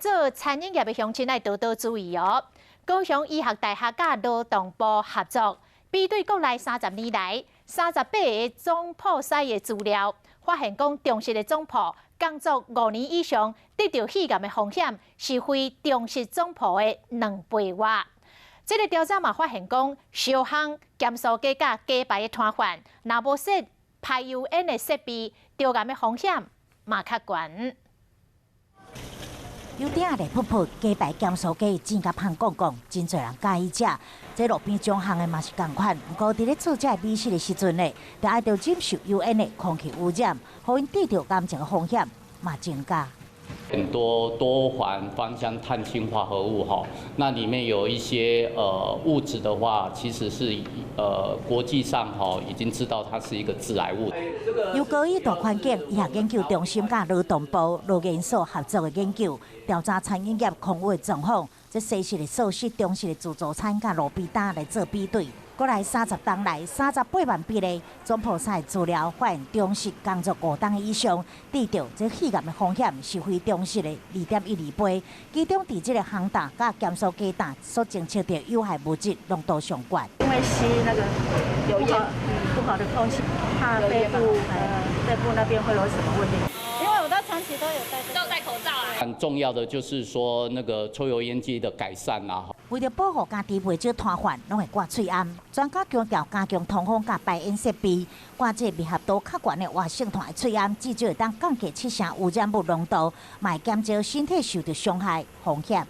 做餐飲業的鄉親愛多多注意哦。高雄醫學大學佮勞動部合作，比對國內30年來38個總鋪師的資料，發現講中式的總鋪工作5年以上得著肺癌的風險是非中式總鋪的2倍外。這个調查嘛發現講，燒烘鹹酥雞佮雞排的攤販，若無設排油煙的設備，著癌的風險嘛較懸。油鼎熱噗噗，雞排鹹酥雞煎甲芳光光，真濟人佮意食。這路邊總行的嘛是仝款，毋過佇咧做這个美食的時陣呢，著愛著忍受油煙的空氣污染，予𪜶得著癌症的風險嘛增加。很多多環芳香碳氫化合物哈，那裡面有一些物質的話，其實是國際上哈已經知道它是一個致癌物。由高醫大環境醫學研究中心佮勞動部勞研所合作的研究，調查餐飲業空污的狀況，這西式的素食、中式的自助餐佮路邊攤來做比對。過來30冬來38萬筆的總鋪師資料，發現中式工作5冬以上，得著這肺癌的風險是非中式的2.12倍。其中佇這个烘膽佮鹹酥雞檔所偵測著有害物質濃度上懸。因為吸那個油煙不好的空氣，怕肺部那邊會有什麼問題？因為我都長期都有戴，都戴口罩啊。很重要的就是說，那個抽油煙機的改善啊。為著保護家己袂少攤販，攏會掛喙罨。專家強調，加強通風佮排煙設備，掛這密合度較懸的活性炭的喙罨，至少會當降低七成污染物濃度，嘛會減少身體受著傷害風險。